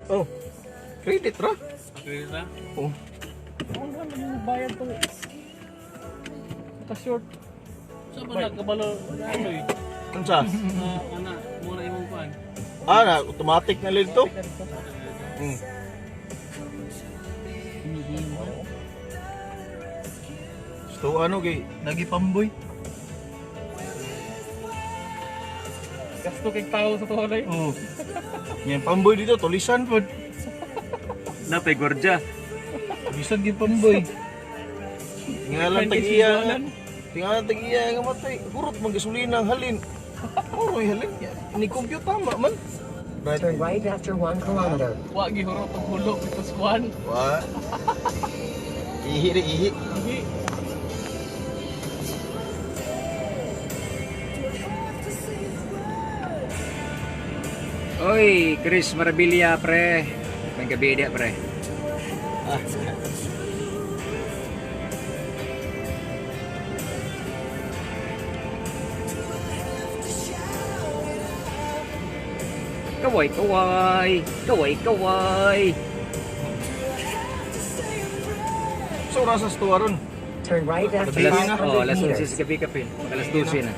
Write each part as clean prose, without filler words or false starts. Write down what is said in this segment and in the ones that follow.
Oh. Credit ra. Credit ra? Oh. Ano ano bayad to? Naka-short. Sa ba nagkabalo ano eh? Unsa? Ana, muna imong kuan. Ah, na automatic na lito. So ano kay nagipamboy. Gasto kay tao sa tuloy. Oh. Yan pamboy dito tulisan pod. Napay gwardiya. Tulisan gyud pamboy. Tingalan tag-iya. Tingalan tag-iya nga matay. Hurot man gasolina ang halin. Moroy halin. Ni compute tama man. Right. Turn right after 1 kilometer. Wa gihurot og hulog dito sa kuan. Wa. Ihi ri ihi. Ihi. Oy, Chris Marabilia pre. May gabi dia pre. Ah. Kaway kaway, kaway kaway. So rasa sa tuwa ron. Turn right after Alas, 500 oh, alas 11 meters. sa gabi kapin. Alas 12 na.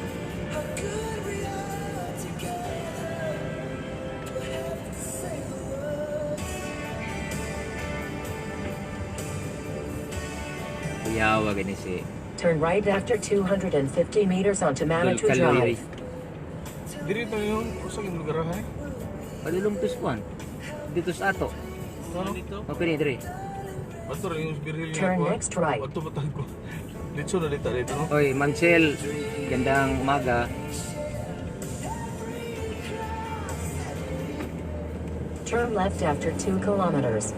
Kuyawa gani si Turn right after 250 meters onto Manitou Dol Kaloy. Drive. Diri to yun. Usa yung lugar ha. Padulong to sa kuan. Dito sa ato. Ano dito? Okay ni dire. Ato rin yung biril niya Turn ko. next right. Ato ba ko? Litso na dito dito no. Oy, Mansel, gandang umaga. Turn left after 2 kilometers.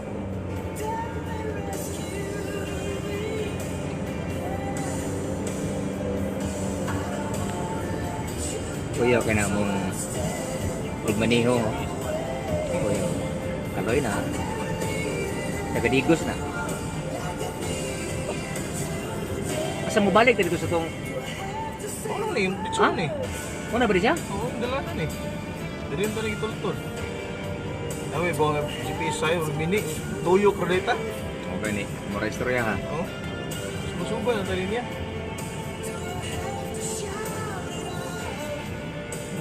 Kuya ka na mong pagmaniho. Kuya. Kaloy na. Tagadigos na. Asa mo balik dito sa tong Ano ni yung litso Ha? ni? Una ba di siya? Oo, dala na ni. Diri pa rin itultol. Nawe ba GPS sayo mini tuyok ra dita. Okay ni, mura istorya ha. Oo. Sumusuba na tali niya.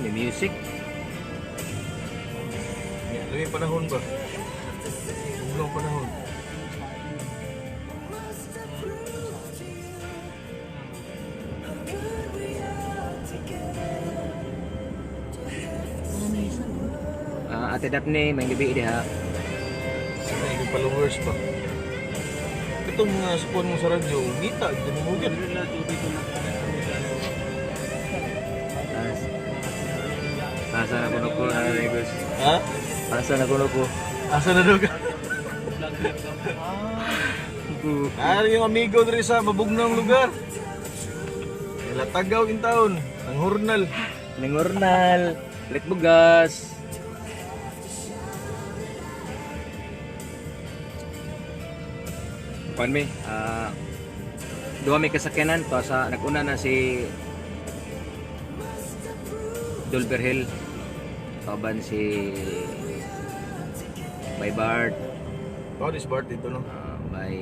May music. Ya, labi panahon ba? Ublong panahon. Ah, Ate Daphne, may gabi diha. Sa yung followers ba? Itong mga sukon mo sa radyo, ngita, dito mo gyud. Dili na dito na. Asa na kuno ko, amigos. Ha? Asa na kuno ko. Asa na daw ka? Ah, yung amigo diri sa mabugnang lugar. Latagaw in taon, ang hurnal. Nangornal, palit bugas. Kuan mi, duha mi kasakyanan pa sa naguna na si Dolberhill. Kauban si Bay Bart, Oh, this Bart dito no. by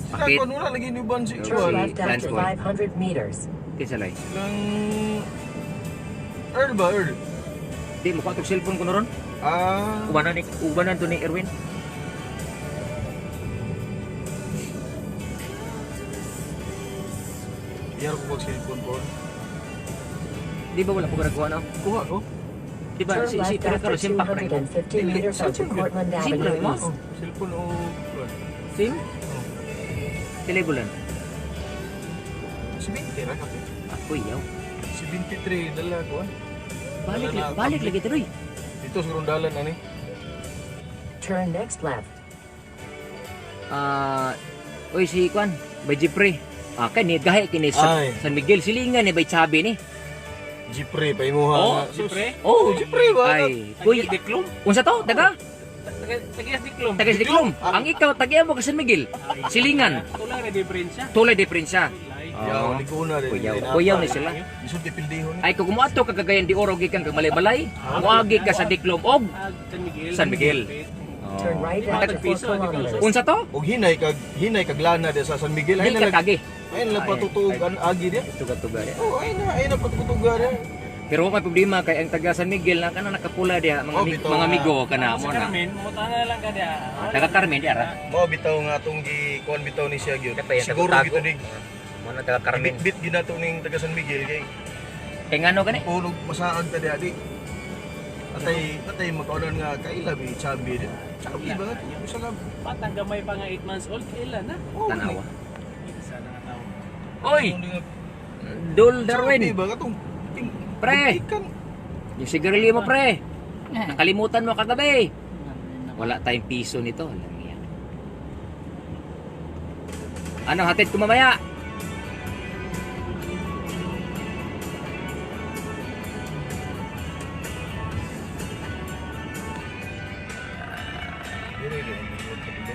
Sila Pakit. kon wala lagi ni ban si Turn Juan. left after Lance boy. 500 meters. Kinsa lay? Lang Earl ba Earl? Di mo tong cellphone ko noron. Ah, Ubanan to ni Erwin. Iyar ko pag cellphone ko. Di ba wala ko nagkuha no? Kuha ko. Di ba Turn si si left pero after karon simpak ra imo. 250 meters onto Cortland Simple Avenue mo? East. Oh, cellphone o kuha. Sim? Oh, Pila bulan? 70 ra kape. Ako iyaw. 73 dala ko ah. Balik Wala na, balik lagi tuloy. Dito sa rundalan ani. Turn next left. Ah, oy si Kwan, by Jeffrey. Ah, kani gahi kini sa Ay. San Miguel silingan ni by Chabi ni. Jipre pa imuha. Oh, nga. Jipre? Oh, Jipre ba? Ay, kuy, Diklom? unsa to? Taga? Taga Diklom. Taga Diklom. Ang ikaw tagiya mo ka San Miguel. Silingan. Tulay na diferensya. Tulay diferensya. Tulay. Yaw, likuna rin. Kuyaw. Kuyaw ni sila. Isod kay pildihon ni. Ay kung muadto ka Cagayan de Oro gikan kag Malaybalay, moagi ka sa Diklom og Ag San Miguel. San Miguel. Turn right after 4 kilometers. Unsa to? Og hinay kag lana di sa San Miguel. Di Ay ka na kagi. ay na patutuog ang agi dia. Tuga-tuga diha. Oh, ay na patutuog diya. Pero wa may problema kay ang taga San Miguel na kana nakapula diha mga Oh, bitaw mga nga. amigo kana Sa mo na. Carmen, muta na lang ka diha. Taga Carmen di ara. Mao bitaw nga atong gi kuan bitaw ni siya gyud. Dapat yan, Siguro tago-tago. gito ni Mo na taga Carmen. bit gyud nato ning taga San Miguel kay Kay ngano gani? punog masaag ta diha di. Atay magkaunan nga kaila bi chubby di. Chubby ba? Usa ka. Patang gamay pa nga 8 months old, kailan na? Oh, Tanawa. Isa na nga tao. Oy, Dol Chubby Darwin. ba katong Pre. Ikan. Yung sigarilyo mo pre. Nakalimutan mo kagabi. Wala tayong piso nito. Alam niya. Ano, hatid ko mamaya? Dire dire ang buot ka dito.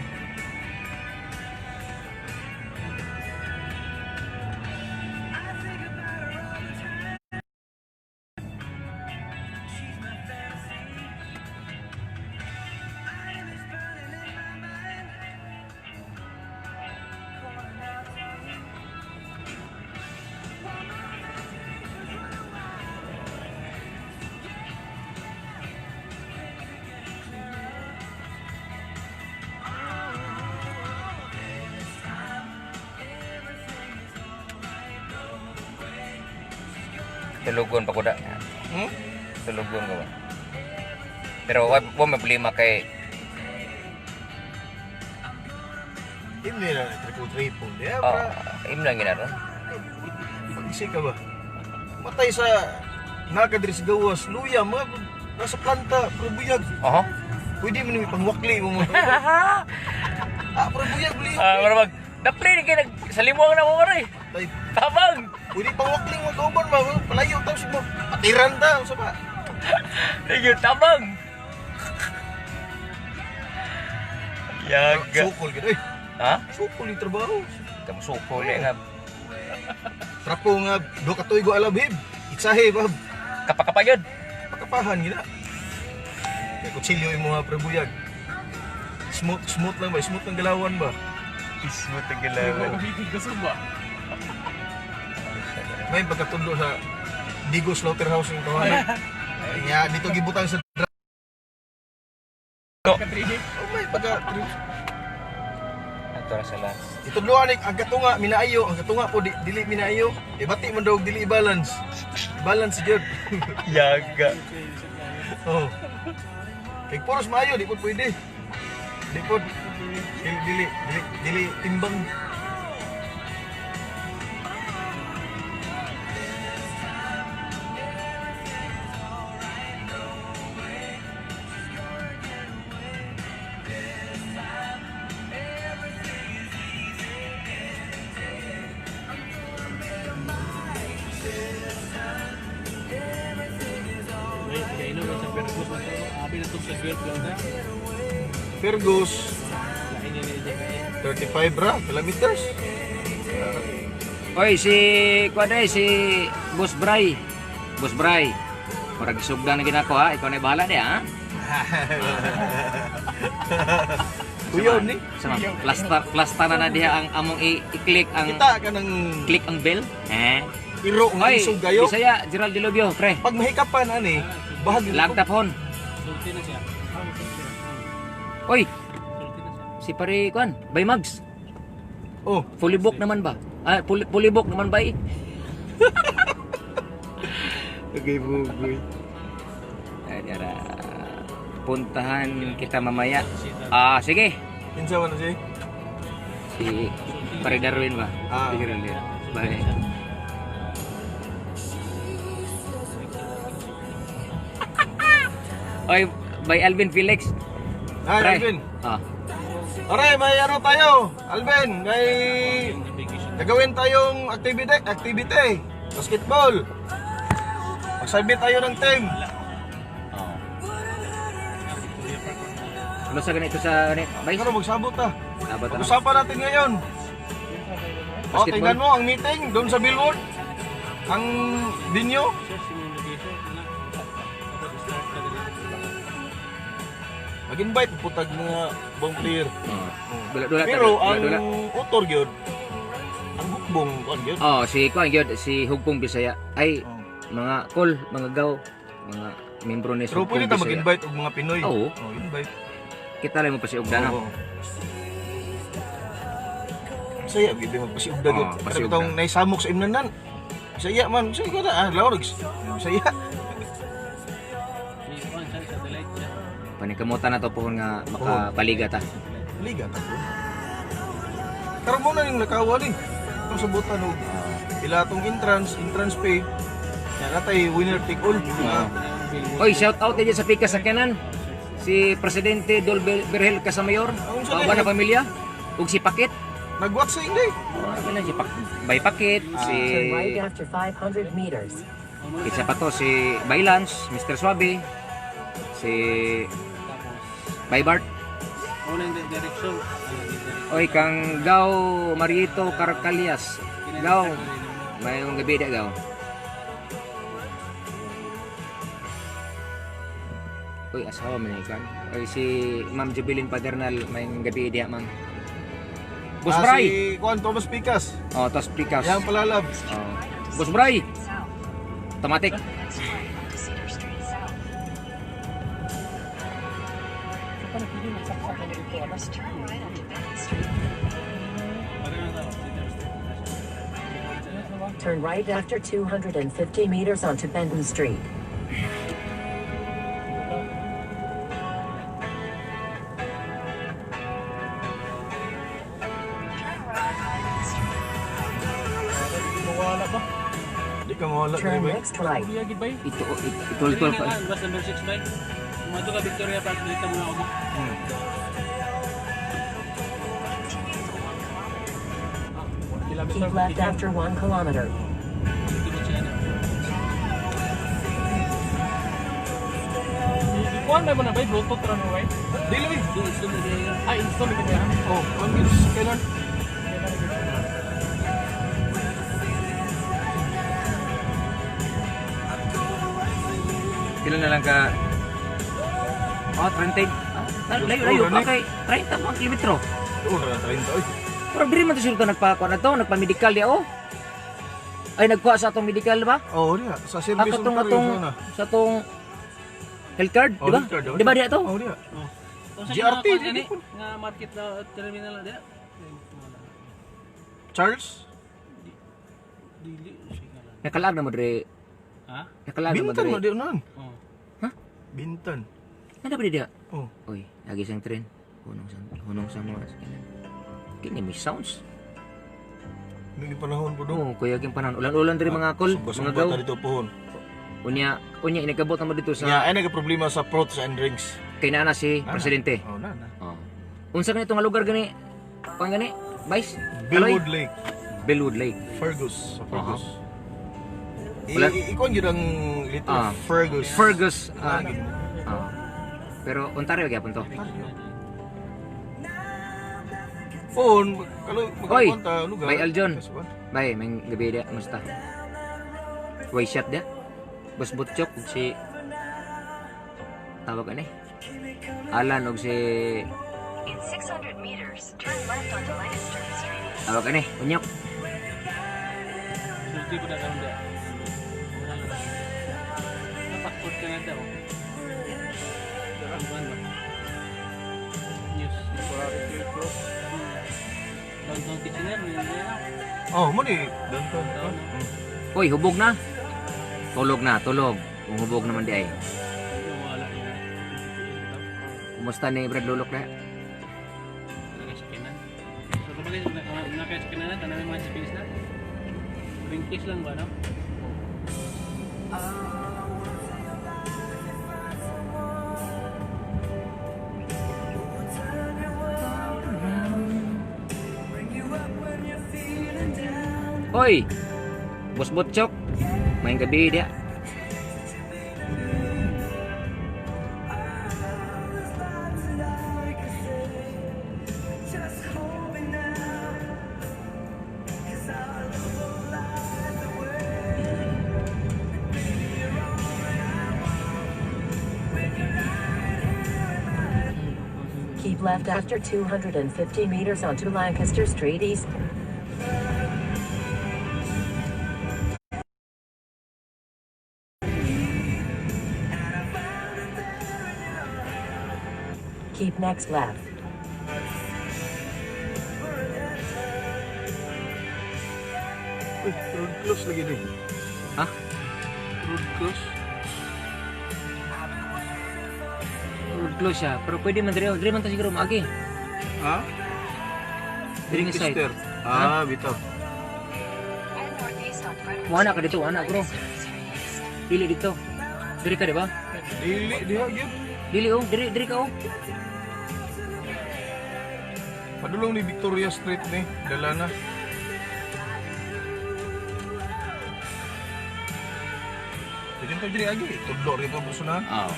Tulugon pa ko da. Hmm? Tulugon ko ba? Pero wa wa may problema kay Hindi na triple triple. Di oh, ba? im lang gina ron. Pag-isip ka ba? Matay sa nakadiri sa gawas, luya, mga nasa planta, pero buyag. Oho. Pwede mo naman pangwakli mo mo. Ah, pero buyag, buli. Ah, mara mag dapli ni kay nag sa limuang na ko aray. Tay, Tabang. pwede pangwakli mo kauban ba? Palayo ta sa mo. Patiran ta sa ba? Sige, tabang. Yaga. Sukol gid oy. Ha? Sukol yung trabaho. Kamu sukol eh nga. Trapo nga do ka tuig alabhib. Itsahe ba? Kapakapayod. Pakapahan gina. Kay kutsilyo imo nga pre buyag. Smooth smooth lang ba? Smooth ang galawan ba? Smooth ang galawan. Hindi ko ba? May pagkatudlo sa Digo Slaughterhouse yung tawanan. Nga dito gibutang sa Oh, may pagka Ato ra sala. Itudloan ni ang katunga minaayo, ang katunga po di, dili minaayo. E bati man daw dili i-balance. Balance gyud. Yaga. Oh. Kay puros maayo di po pwede. Di po dili dili dili, dili timbang. Wait, kay ino sa Pergus na to. Abi na to sa Guelph lang ta. Fergus Lain ni ni kay. 35 ra kilometers. Oy, si kuan si Boss Bray. Boss Bray. Murag isugda na ginako ha. Ikaw na bahala di ha. Kuyaw ni. Sama, plaster plaster na na diha ang among i-click ang Kita ka ng click ang bell. Eh. iro nga Oy, isog gayo. Bisaya, Gerald Dilobio, pre. Pag mahikapan ani, bahag Lagtapon. Sulti na siya. Oy, Sulti na siya. si pare kuan, Bay Mags. Oh, Fully book naman ba? Ah, fully book naman ba eh? Okay, bugoy. Ay, tara. Puntahan kita mamaya. Ah, sige. kinsa man na siya? Si Pare Darwin ba? Ah. Sige rin niya. Bye. Oy, by Alvin Felix. Hi, Pre. Alvin. Ah, Aray, may ano tayo? Alvin, may gagawin tayong activity, activity. Basketball. Mag-submit tayo ng team. Oh. Ano sa ganito sa ano? Bay? Ano, magsabot ta. Abot na. Pag-usapan natin ngayon. Oh, Basketball. tingnan mo ang meeting doon sa Billboard. Ang venue. Search yung location. Ano? Tapos start ka dali. Mag-invite putag mga bong player. Oh. Dula-dula ta, Pero ang dula-dula. author gyud, ang hukbong kuan gyud. Oh, si kuan gyud, si Hugpong Bisaya. Ay, Oh. mga kol, mga gaw, mga membro ni Pero Hugpong pwede ta Bisaya. mag-invite og mga Pinoy. Oo. Oh, invite. Kita lang mo pa si Ugda no. Oo. Saya gyud magpasiugda gyud. Oo, Pero pasiugda. bitong naisamok sa imnanan. Saya man, saya ka na ah, Lawrence. Saya. Si Juan siya satellite siya. Panikamutan na to pohon nga makapaliga ta. Liga ta po. Karon mo na ning nakawa ni. Itong sabutan og pila tong entrance, entrance fee. Ya natay winner take all. Ah, Oy, shout out din sa Pika sa Kenan. Si Presidente Dol Berhel Casamayor, Ang sa kauban na pamilya, ug si Pakit. Nag-watch sa ingay. Oh, ano si Pak Bay Pakit, si Turn right after 500 meters. Isa pa to si Bailans, Mr. Suabe, si Tapos Baybart. una yung direction. Ayun, yung direction. Oy, kang Gaw Marito Carcalias. Gaw, mayroong gabi da Gaw. Uy, asawa man ikan. Oy, si Ma'am Jubilin Paternal, may gabi diya, ma'am. Boss Ah, Bray. Si Kuan Thomas Picas. Oh, tos Picas. Yang palalab. Oh. Boss Bray. Automatic. Pareho na tao, Cedar Street. Turn right after 250 meters onto Benton Street. Mawala ba? Di ka mawala Turn diri, bay. next right. Kuya gid bay. Ito, itol-tol pa. Dili na, bus number 6 bay. Kumato ka Victoria Park dito mo ako. Kilometer. Keep left after 1 kilometer. Dito mo siya na. Kuan may mo na bay Bluetooth ra no bay. Dili bay. Doon doon na diya. Ah, install gid niya. Oh, kuan gyud sa kailan. Pila na lang ka? Oh, 30. Ah, layo, layo pa kay 30 pa kilometro. Oh, na 30 oy. Pero diri man to sila nagpakuha na to, nagpa-medical di oh. Ay nagkuha sa atong medical ba? Oh, diya sa service Ah, katong Ontario, atong sana. sa atong health card, Oh, di ba? health card, oh, Di ba diya to? Oh, diya. Oh, sa GRT, nga, dili gani, nga market na terminal na diya. Charles? Dili siya nga lang. Nakalaag na mo diri. Ha? Nakalaag na mo Bintan diri. man di unan. Oh. Bintan. Ano ba diya? Oh. Uy, lagi siyang tren. Hunong sa mga sa Kini may sounds. May panahon po do. Oh, kuya king panahon. Ulan-ulan diri mga kol, mga Sumba gaw. ta dito pohon. Unya, unya inagabot na mo dito Nya sa ay nagka-problema sa fruits and drinks. kay nana si Nana. presidente. Oh, na na. Oh. Unsa gani itong lugar gani? Kuan gani? Vice? Kaloy? Billwood Lake, Bellwood Lake. Fergus, sa Fergus. Wala- Ikuan gyud ang little Ah. Fergus. Fergus. Ah, ah, gyud. ah. Pero Ontario gyapon to. Pohon, kaloy Oy, magkakuan ta lugar. Bay Aljon. Kasuan. Bay, may gabi dia, musta? Way shot dia. Boss Butchok ug si tawag ani. Alan og si In 600 meters, turn left onto Lancaster Street. tawag ani, Unyok. Sulti ko na karon diya. Wala na. Napakot ka na daw. Ang buwan ba? News. Downtown Kitchener, yun na yan. Oh, mo ni downtown. Downtown. Uy, hubog na. Tulog na, tulog. Kung hubog naman di ay. Wala yun. Kumusta ni Brad Lulok na? Nakasakyanan. So kapag nakasakyanan na, tanawin mga GPS na. Ringkis lang ba, no? Hoy! Boss Butchok. May gabi dia. Keep left after 250 meters onto Lancaster Street East. Keep next left. Uy, road close lagi ni. Ha? Road close. Road close siya. Pero pwede man dire, dire man ta siguro maagi. Ha? Dire nga side. Lancaster. Ah, bitaw. Head northeast on Frederick Wala ka Street dito, onto ana, bro. Lancaster Street East. Dili dito. Dire ka di ba? Dili, diha gyud. Dili oh, dire dire ka oh. Padulong ni Victoria Street ni, dala na. Pwede pa diri agi, tudlo rin pa personahan. Oo.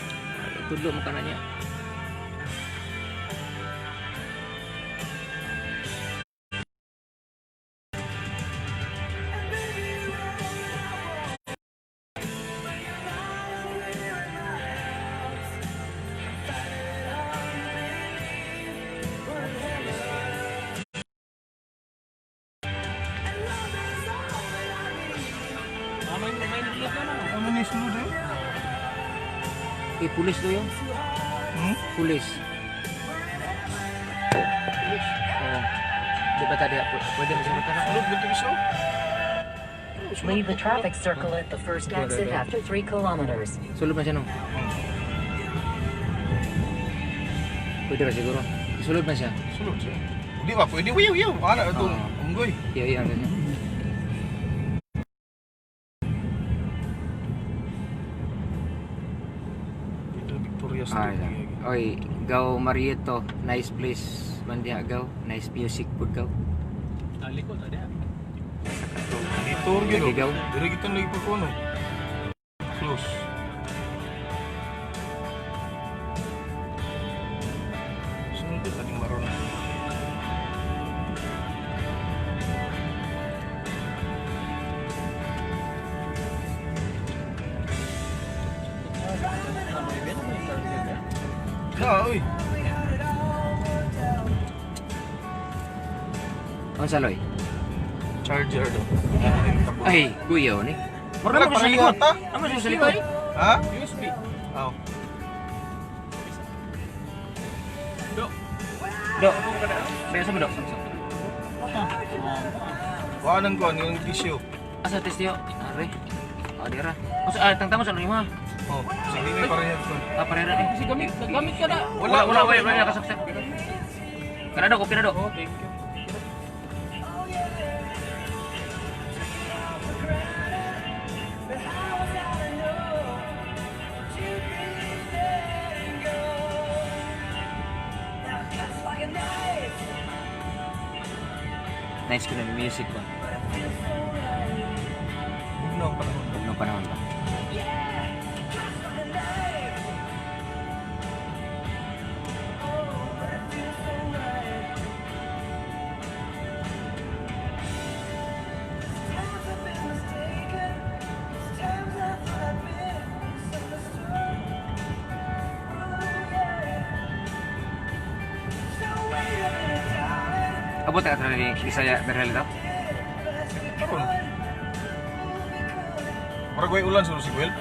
Tudlo mo ka na niya. Ah, may nagluto na no? Ano ni sulod eh? Eh, pulis do yun. Hmm? Pulis. Oo. Di ba tadi? Pwede mo siguro ka Sulod dito iso. Leave the traffic circle at the first exit after 3 kilometers. Sulod man siya no. Pwede ra siguro. Sulod man siya. Sulod siya. Di ba pwede wiyaw wiyaw ana itong Ah. unggoy. Iya, iya. Iya. Dito Victoria Ah, Street. iya. lagi. Oy, Gaw Marieto, nice place man diha Gaw, nice music pud Gaw. Talikod, ada. Dito gyud. Lagi, gaw. Dire kita lagi pa kuno. Close. Sunod dito kaning maron. Ha, oy. Unsa loy? Charger do. Ay, kuya ni. Wala, Mura mo sa pareha likod. ta. Amo sa likod. Ha? USB. Aw. Do. Do. Bayo sa mo do. Kuha nang kuha yung tissue. Asa test yo? Are. Oh, dira. Unsa ah, tangtang mo sa nimo. Oh, sige may pareha ko. Ah, pareha ni. Kasi gamit, naggamit ka na. Wala, wala, wala, wala kasaksak. Kana do, okay na do. Oh, thank you. Nice ko na may music ba. Bugnaw ang panahon. Ano panahon ba? Abot ka ni Bisaya Berhel daw. Karon. Murag way ulan sa Siguel.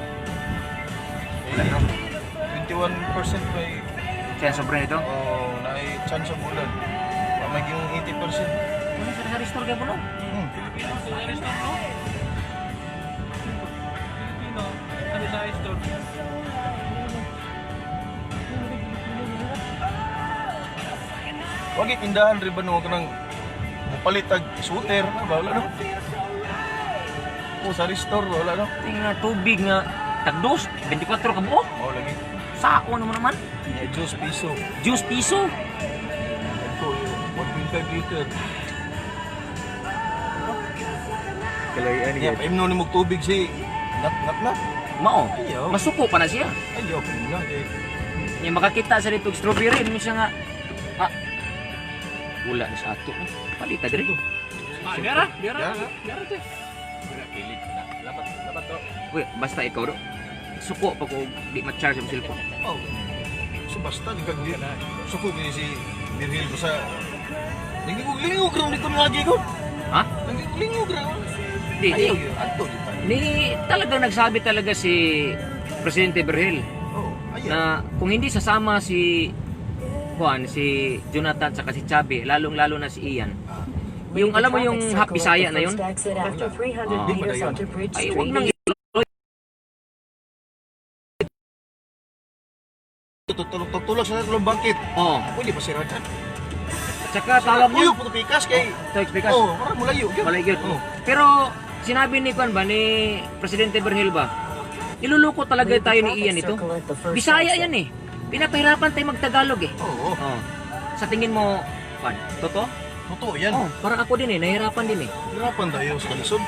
Wala no. 21% may Siya sobra nito. oh, naay chance of ulan. Wa may yung 80%. Ano sa sa store kay no? Pilipino, sa store, no? Pilipino, ano sa store? Wag itindahan rin ba no kanang mupalit tag shooter na ba wala no? O sa store wala no? Tingnan tubig nga tagdos 24 ka buok. Oh lagi. Sao naman naman. Yeah, juice piso. Juice piso. Ito 1.5 liter. Kalayan Yeah, paimno ni mo tubig si nat nat na. Mao. Ayaw. Masuko pa na siya. Ayaw paimno na. Nya makakita sa dito og strawberry mo siya nga ah wala na sa ato. Palita diri. Ah, dara, dara. Dara. Dara, te. Wala, kilid. Lapat, lapat to. Uy, basta ikaw do. Suko pa ko di ma-charge ang cellphone. Oh. So basta di kag suko ni si Birhil ko sa lingog ra nito lagi ko. Ha? Lingog ra. Di, di. Ayaw yun, adto di tayo. Ni talagang nagsabi talaga si Presidente Berhel Oh, ayaw. na kung hindi sasama si Juan, si Jonathan saka si Chabi, lalong-lalo na si Ian. Yung Leave the alam mo yung traffic Happy circle at Bisaya the na yun? first exit after 300 Ah. meters onto Bridge Ay, wag Street nang East. Tutulak sa tulong bangkit. Oh, Pwede pa sira dyan. tsaka tawag niya. Kuyog po pikas kay. Ito, pikas. Oh, para mulayo gyud. Wala yun. Oh. Pero sinabi ni Juan ba ni Presidente Berhel ba? Niluloko talaga Leave the tayo ni traffic Ian ito. circle at the first Bisaya exit. yan eh. Pinapahirapan tayo magtagalog eh. Oo. Oh. Sa tingin mo, Juan, totoo? Totoo yan. Oh, parang ako din eh, nahirapan din eh. Hirapan tayo sa kalisod.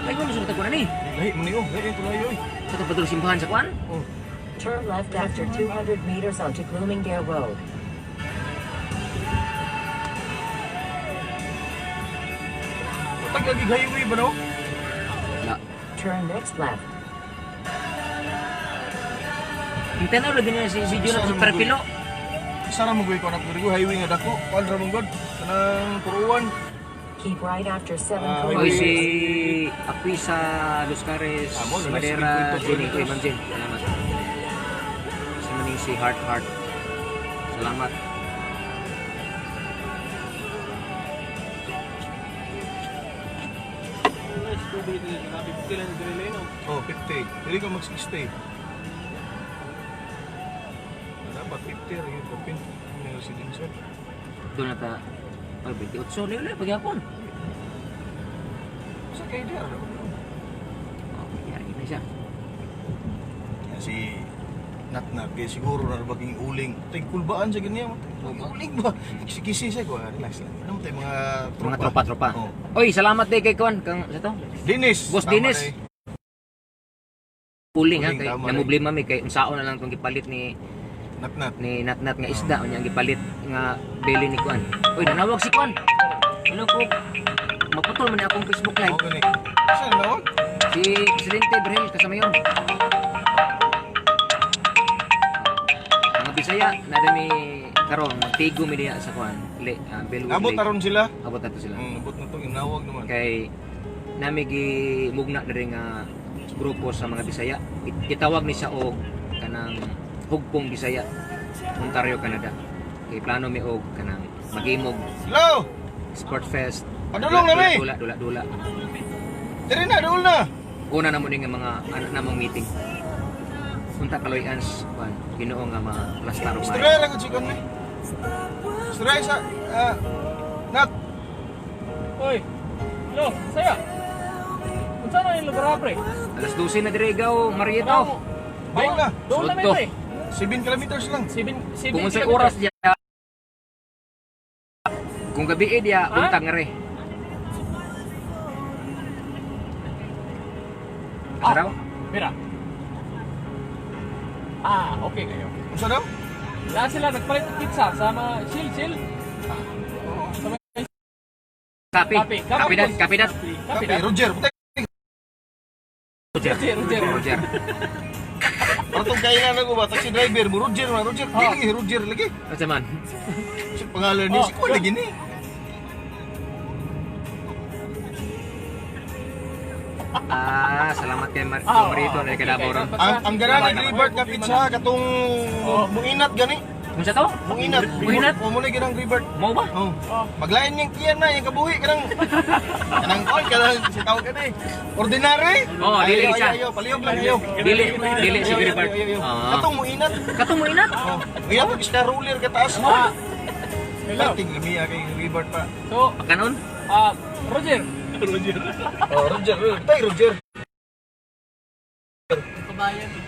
Ay, wala sumunod ko na ni. Lahi mo niyo, lahi tuloy oy. Sa tapadul simbahan sa Juan? Oh. Turn left after 200 meters onto Bloomingdale Road. Tag lagi highway ba no? Wala. Turn next left. Ang tanaw lagi niya si Jonathan sa Perpilo. Isa ra mo ko anak diri highway nga dako. Kuan ra mong god. Kanang puruan. Keep right after 7 Ah, Oy, kilometers. si Aquisa, Luz Cares, Ah, mo, na, Madera, 7.2 Jenny, kilometers. Oy, Ma'am Jen, salamat. Si maning si Heart Heart. Salamat. Nice tubig dito. Naka 50 lang dito no. Oh, 50. Dili ka mag 60. Dapat 50 ra gyud kapin ang residential. Doon na ta, ay, 28, liw, liw, pagyapon. Sa kay dia ra. Oh, yari na siya. Ya, si Natnat kay siguro na baging uling. Tay kulbaan sa ganyan. Uling ba? Kisi-kisi siya ko, relax lang. Ano tay mga tropa. Mga tropa-tropa. Oh. Oy, salamat din kay Kwan. Kang, sa to? Dennis. Boss tama Dennis. na eh. Uling ha, Uling, kay tama na eh. namoblema mi kay unsaon na lang tong gipalit ni Natnat. ni Natnat nga isda unya ang gipalit nga beli ni Kwan. Oy, nanawag si Kwan. Ano ko? Maputol man ni akong Facebook live. Oh, gani. Saan nawag? Si Presidente Brel kasama yun. Mga Bisaya, na mi karon magtigo mi diha sa kuan. Le, Bellwood Abot Lake. na ron sila. Abot na to sila. Abot na to inawag naman. Kay nami gimugna na rin nga grupo sa mga Bisaya. Gitawag ni siya og kanang Hugpong Bisaya, Ontario, Canada. Kay plano mi og kanang maghimog Hello. Sport Fest. Padulong na mi. Dula, dula, dula. Diri na, duol na. Una na mo ni nga mga anak namong meeting. Unta kaloy-ans kuan Ginoo nga maplastaro maayo. Istorya lang si kon ni. Istorya sa Nat. Oy. Lo, saya. Unsa na yung lugar pre? Alas 12 na dire igaw, Marieto. Dool na. Doon na may Sudto. pre. 7 kilometers lang. 7 7 Kung unsay oras diya kung gabi eh diya, Ha? buntag nga re. Asa raw? Mira. Ah, okay kayo. Unsa daw? Lahat sila nagpalit ng pizza sa mga chill chill. Sa mga Kape. Kape. Kape dat, kape dat. kape Kape, na. Roger. Putay. Roger. Roger, Roger. Roger. Para tong kainan ako ba taxi driver mo Roger man Roger. Di lagi Roger lagi. Asa man? Sa pangalan niya Oh, si Kuan lagi ni. Ah, salamat kay Ah, Marieto ah, na okay, kadabaw ron. kay- Ang ganahan ni Ribert nga pizza katong muinat gani. Unsa to? Muinat. Muinat? Mo na ginang Ribert. Mao ba? Oh. Oh. Maglain niyang kiyan na, yung kabuhi kanang kanang kon kanang si tawag kani. Ordinary. Oh, dili Ayaw, siya. ayaw, ayaw, palihog lang ayaw. Dili, dili si Ayaw, ayaw, Ribert. ayaw, ayaw. Ah. Katong muinat. Katong mo inat. Oh, muinat og star ruler kataas. Ah. Hello. Perting lamiya kay Ribert pa. So, Pagkanon? ah, Roger. Roger. Oh, Roger, Roger. Tay Roger.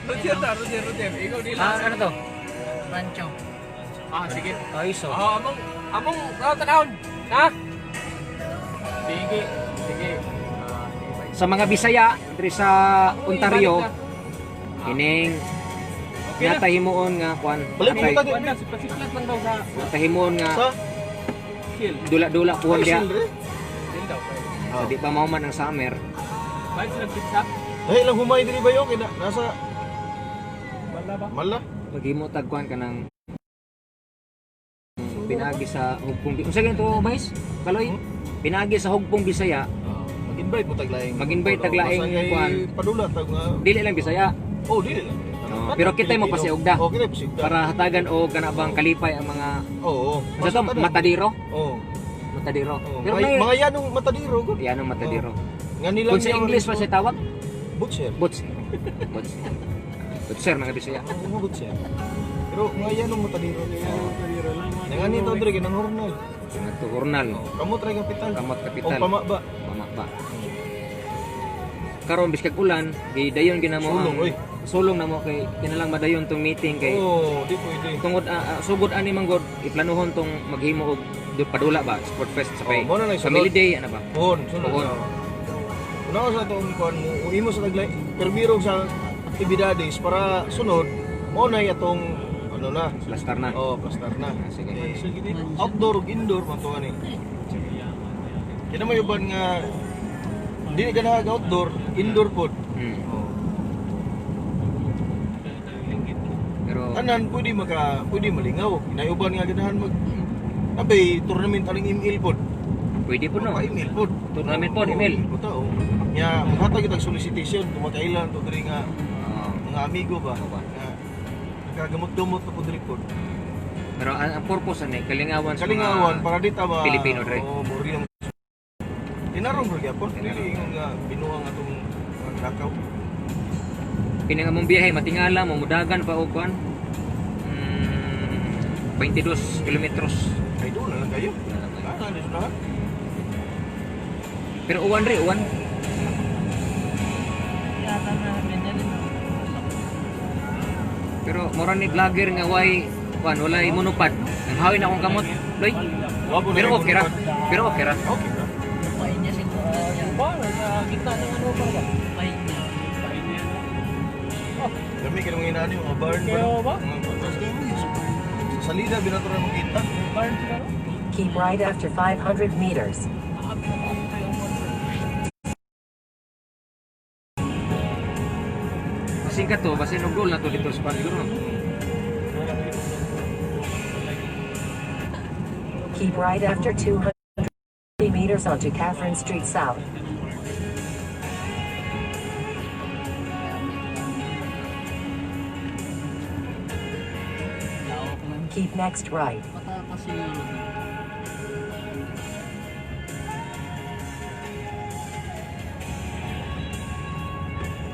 Roger ta, Roger, Roger. Ikaw nila. Ah, ano to? Rancho. Ah, sige. Ay, so. Ah, among among tanawon. Ha? Sige, sige. Ah, sige, bye. Sa mga Bisaya diri sa Ontario, Uy, balik na. kining Okay na. natahimuon nga kuan. Balik mo Natay, tadi. Kuan na, siplat lang daw sa natahimuon nga Sa chill. dula-dula kuan Ay, diya. siyempre. Chill daw. So, di pa mahuman ang summer. Bayad sila pizza. Dahil lang humay diri ba yo kay nasa Mala ba? Mala. Maghimo tagkuan ka ng pinagi sa Hugpong. Unsa ganito, Vice? Kaloy? Pinagi sa Hugpong Bisaya, Mag-invite mo taglaing. Mag-invite taglaing kuan. Padula tag nga. Dili lang Bisaya. Oh, dili lang. Oh, pero kita'y mo pasiugda. Oh, kita'y pasiugda. Para hatagan o kanabang kalipay ang mga Oo. Unsa to? Matadiro? Oo. Matadiro. Oh, Pero mga, may mga yanong matadiro gud. Yanong matadiro. Nga nila Kung sa English pa siya tawag? Butcher. Butcher. Butcher. Butcher mga Bisaya. Oo, butcher. Pero mga yanong matadiro. Matadiro lang. Nga nito dre kanang hornal. Mga tuhornal. Kamot ra kapital. Kamot kapital. O pama ba? Pama ba? Karon biskag ulan, gidayon ginamo Sulong, ang oy. Sulong na mo kay kinalang madayon tong meeting kay Oo, di pwede. tungod sugod ani manggod iplanuhon tong maghimo og padula ba sport fest sa kay Oh, mo na lang Family sulod. Day ana ba? Puhon, sunod. Puhon. Una sa atong kuan mo, imo sa taglay permiro sa aktibidades para sunod mo na atong ano na. Plastar na. Oh, plastar na. Ah, sige. Eh, outdoor ug indoor man to ani. Kaya may uban nga dili ka na outdoor, indoor pod. Oh. Pero Tanan pwede maka pwede malingaw. Kinayuban nga ganahan mag Abay, tournament aning ML pod. Pwede po no. Pa ML pod. Tournament pod, Oo, ML. pod ta, oh. Nya maghatag kitag solicitation kung makailan to diri nga Oo. mga amigo ba. Oo ba? Nga nakagamot-gamot na pod diri pod. Pero ang purpose ani kalingawan sa Kalingawan mga para di ta ma Pilipino diri. Oo, muri ang Tinarong bro gyapon dili ingon nga binuang atong lakaw. Kini nga mong biyahe matingala mo mudagan pa og kuan. 22 kilometros. Ay doon na lang kayo. Ah, dito na. Pero uwan re, uwan. Yata na ganyan. Pero mura ni vlogger nga way kuan walay monopod. Ang hawin akong kamot, loy. Wapo na Pero yung okay ra. monopod. Pero okay ra. Okay ra. Ba, sa gitna ng ano ba ba? Pain niya. Dami kayo mga inaano yung mga barn Kaya ba? Sa salida, binato na makita. Barn sila no? Keep right after 500 meters. Basin ka to, basin og goal na to dito sa kuan siguro. Keep right after 200 meters onto Catherine Street South. Keep next right. Patatas siguro.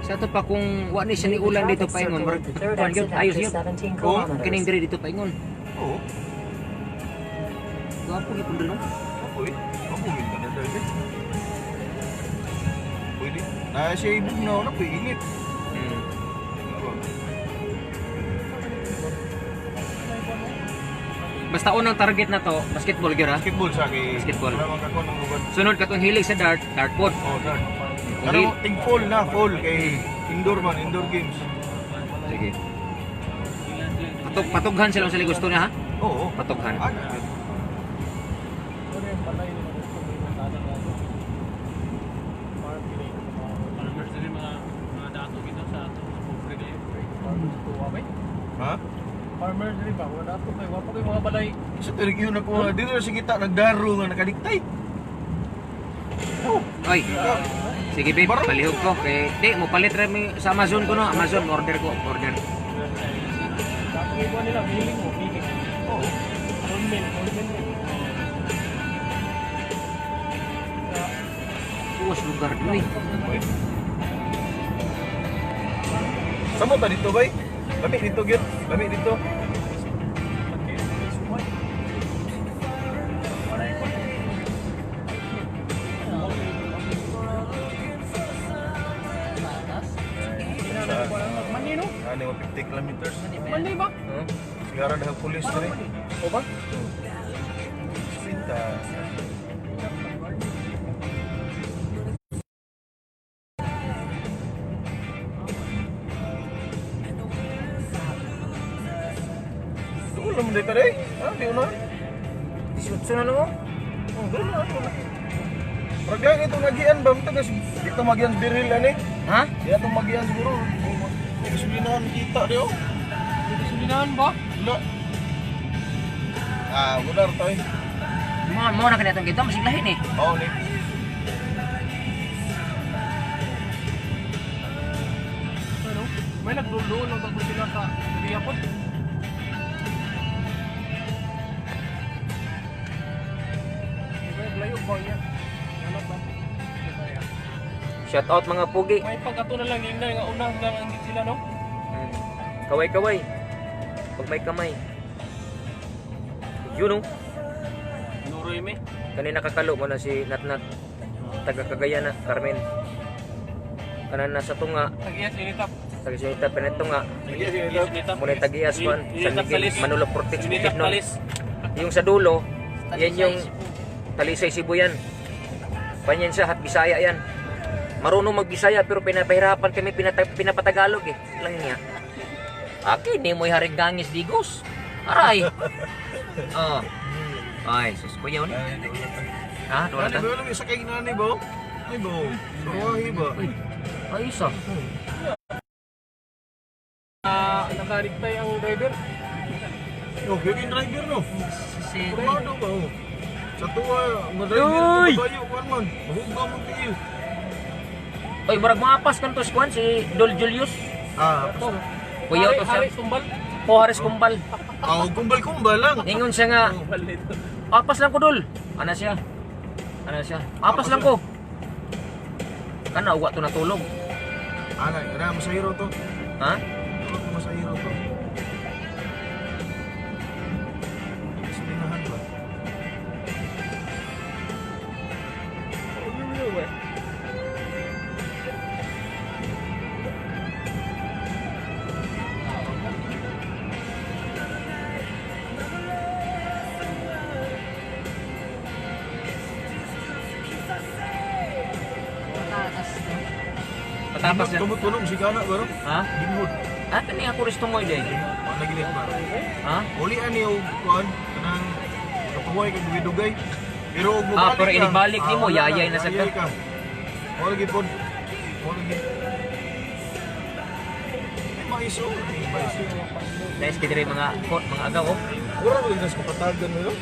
Sa ato pa kung wa ni siya ni Leave the ulan dito traffic paingon, circle murag at the third kuan gyud exit ayos after yun. 17 Oh, Kining kilometers. diri dito paingon. Oo. Gwapo gyud diri no. Apoy. Apoy ka na dahil. Pwede. Na siya ibog na ako na, pwede init. Basta unang target na to, basketball gyud ha. Basketball sa kay. Basketball. Wala man kakuha ng uban. Sunod katong hilig sa dart, dartboard. Oh, dart. Pero ting fall na, fall kay indoor man, indoor games. Sige. Patughan sila kung sila gusto niya ha. Oo. Patughan. Ah, Farmers din mga dato gito sa ato mga pobre kayo. Farmers tuwa ba? Ha? Farmers din ba? Wala dato kay wa pa kay mga balay. Sa tuig yun ako, dito na kita nagdaro nga nakadiktay. Oh, Oy. Sige babe, Baro. palihog ko kay di mo palit ra mi sa Amazon ko no, Amazon order ko, order. Dato kay kuan nila milling mo, milling. Oo. Corn mill, corn mill. Puwas lugar dun eh. Samo ta dito bay? Lami dito gyud. Lami dito. Mani no? Ano 50 kilometers. Mani ba? Sigara dahil pulis diri. O ba? Sinta. Doon naman dito eh. Ah, di una. 18 na no? Oh, doon na, doon na. Raglan ito nagian ba? Tagas dito magian biril ani. Ha? Di na itong magian siguro. May gasolinahan kita di oh. Gasolinahan ba? Wala. Ah, wala ra tayo. Mo na kanatong kita masig lahi ni. Oo, ni. Ano? May nagdulduol lang tapos sila sa Riyapod. Layo ba niya? Ano ba? Diba yan? Shout out mga pugi. May pag-ato na lang yun na nga unang lang ang sila no? Kaway-kaway. Pag may kamay. Yun oh. Nuroy me. Kanina kakalo mo na si Natnat. Taga Cagayan na, Carmen. Kanan nasa tunga, Tag-iyas initap. taga Sinita Penetunga. Tag-iyas, initap. Muna yung tag-iyas kuan, San Miguel, Manolo Fortich, Initap Bukidnon. talis. Yung sa dulo, yan yung Talisay Cebu yan. Panyan siya, hat Bisaya yan. Marunong magbisaya pero pinapahirapan kami, pinapatagalog eh. Lang niya. Akin, ni mo'y haring gangis digos. Aray! Oh. Ay, sus, kuya ni. Ha, doon Ano na ba? Alam mo, sakay na ni ba? Ay ba? Sorwahi ba? Ay, isa. Ah, nakariktay ang driver. Oh, yung driver no. Si Kurmado ba? Oh. Sa tuwa, nga driver Uy! to kayo, kuan man. Mahuga mo tiil. Oy, murag maapas kan to si Kwan, si Dol Julius. Ah, To. Kuya to siya. Hari tumbal. Po Haris Kumbal. ah, kumbal-kumbal lang. Ningon siya nga, Tumbal nito. apas lang ko dol. Ana siya. Ana siya. Apas lang ko. Kana uwa to natulog. Ana, ana masahiro to. Ha? Ano masahiro to? Gasolinahan ba? Patapas na. Tumot tulong si Gana ba ro? Ha? Ginhod. Ah, kani ako resto mo day. Wala gini ba? Ha? Uli ani og kuan kanang kapahuway kag dugay. Pero og Ah, mobalik pero ka, inibalik nimo, wala yayay na sad yayay ka. Wala gyud pod. Wala gyud. Ay maiso, ay maiso. Guys, kay diri mga kot, mga agaw oh. Wala ba gyud sa kapatagan mo?